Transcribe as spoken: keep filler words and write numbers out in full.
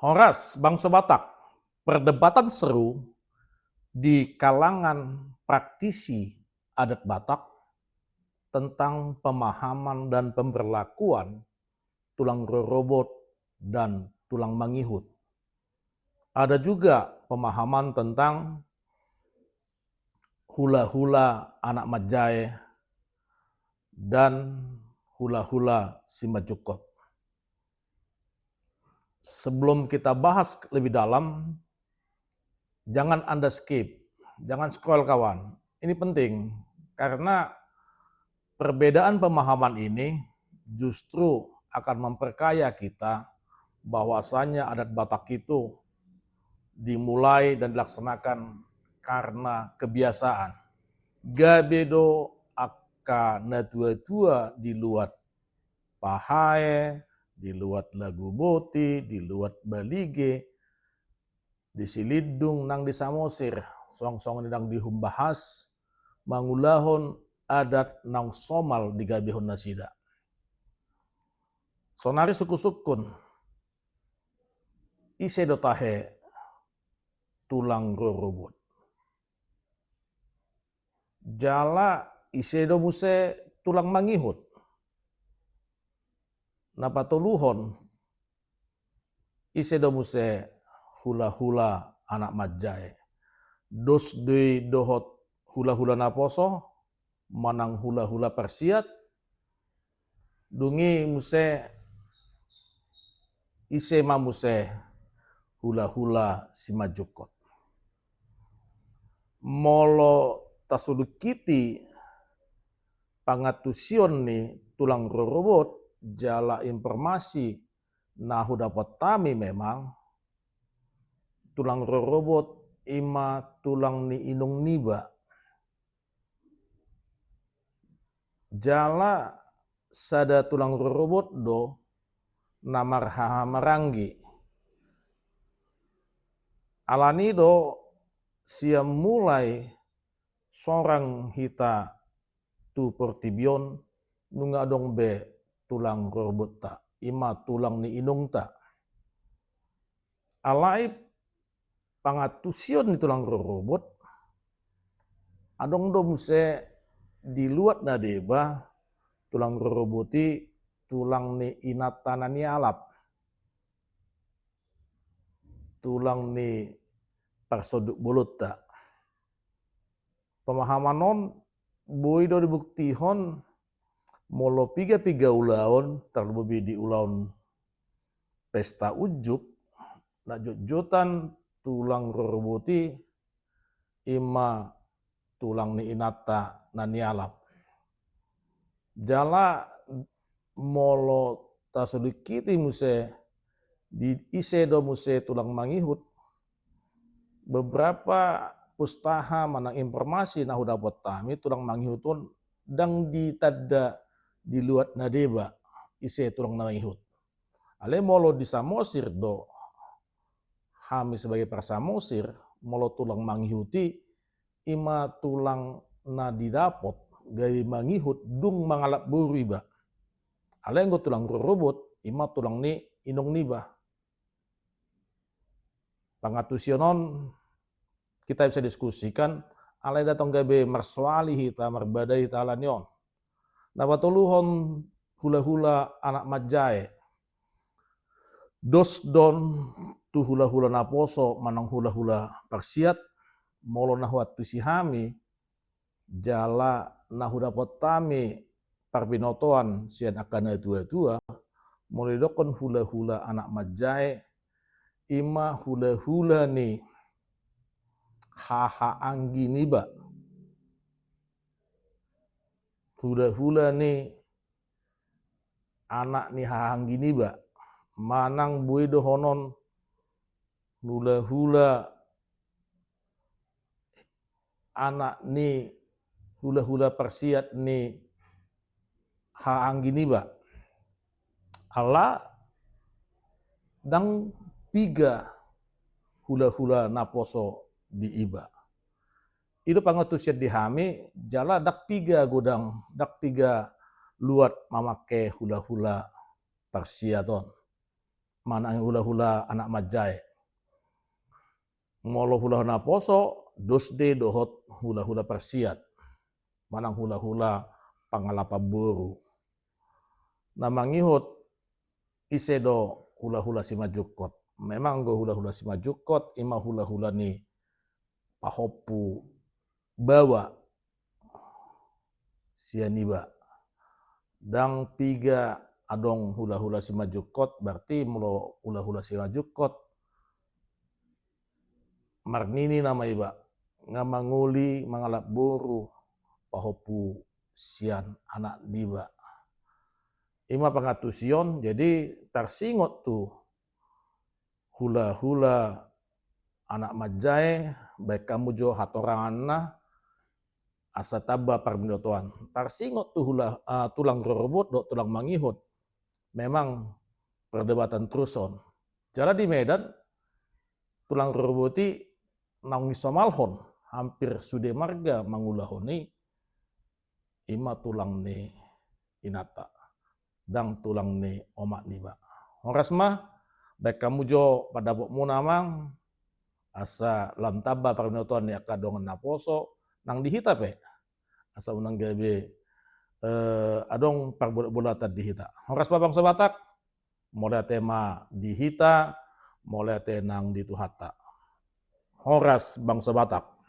Horas, bangso Batak. Perdebatan seru di kalangan praktisi adat Batak tentang pemahaman dan pemberlakuan tulang rorobot dan tulang mangihut. Ada juga pemahaman tentang hula-hula anak manjae dan hula-hula simanjungkot. Sebelum kita bahas lebih dalam, jangan Anda skip, jangan scroll, kawan. Ini penting karena perbedaan pemahaman ini justru akan memperkaya kita bahwasanya adat Batak itu dimulai dan dilaksanakan karena kebiasaan. Gabe do angka natua-tua di luat pahae, di luat lagu boti, di luat balige, di Silindung nang di Samosir, songon-songon i nang di Humbahas, mangulahon adat naung somal digabehon nasida. Sonari sungkun-sungkun, ise do tahe tulang rorobot? Jala ise do muse tulang mangihut? Na patoluhon, ise do muse hula-hula anak manjae? Dos do i dohot hula-hula naposo manang hula-hula parsiat? Dung i muse, ise ma muse hula-hula simanjungkot? Molo tasulingkiti pangantusion ni tulang rorobot jala informasi na hudapot hami, memang tulang rorobot i ma tulang ni inong niba. Jala sada tulang rorobot do na marhahamaranggi. Alani do sian mulai sorang hita tu portibi on nunga adong be tulang rorobotta, i ma tulang ni inongta. Alai pangantusion ni tulang rorobot, adong do muse di luat na deba tulang rorobot i tulang ni inanta na nialap, tulang ni parsonduk bolonta. Pemahaman on boi do dibuktihon molo piga-piga ulaon, tarlumobi di ulaon pesta unjuk, na jotjotan tulang rorobot i i ma tulang ni inanta na nialap. Jala molo tasulingkiti muse di ise do muse tulang mangihut, beberapa pustaha manang informasi na hudapot hami, tulang mangihut on ndang ditanda di luat na deba ise tulang na mangihut. Alai molo di Samosir do hami sebagai parsamosir, molo tulang mangihut i i ma tulang na didapot gabe mangihut dung mangalap boru iba. Alai anggo tulang rorobot i ma tulang ni inong niba. Pangantusion on kita bisa diskusikan, alai ndang tong gabe marsoali hita, marbadai hita alani on. Na patoluhon, hula-hula anak manjae. Dos do on tu hula-hula naposo manang hula-hula parsiat, molo na huantusi hami jala na hudapot hami parbinotoan sian angka natua-tua, molo didokkon hula-hula anak manjae, i ma hula-hula ni hahaanggi niba. Hula-hula ni anak ni hahaanggi niba, manang boi dohonon hula-hula anak ni hula-hula parsiat ni hahaanggi niba. Ala ndang piga hula-hula naposo di iba. I do pangantusion di hami, jala ndang piga godang, ndang piga luat mamangke hula-hula parsiat on. manang hula-hula anak manjae. Molo hula-hula naposo, dos do i dohot hula-hula parsian, manang hula-hula pangalapan boru. Na mangihut ise do hula-hula simanjungkot. Memang do hula-hula simanjungkot, ima hula-hula ni pahompu baoa sian iba. Ndang piga adong hula-hula simanjungkot, berarti molo hula-hula simanjungkot, marnini nama iba, nga mangoli mangalap boru pahompu sian anak niba. Ima pangantusion, jadi tarsingot tu hula-hula anak manjae, baen hamu jo hatoranganna, asa tamba parbinotoan. Tarsingot tu hula, ah, tulang rorobot dohot tulang mangihut. Memang perdebatan terus on. Jala di Medan, tulang rorobot i naung disomalhon, hampir sude marga mangulahon i, ima tulang ni inanta, ndang tulang ni omak niba. Horas ma, baen hamu jo pandapotmuna amang, asa lam tamba parbinotoan ni angka dongan naposo, nang di hita pe. Asa unang gabe, eh, adong parbolatbolatan di hita. Horas ma bangso Batak, mauliate ma di hita, mauliate nang di Tuhanta. Horas bangso Batak.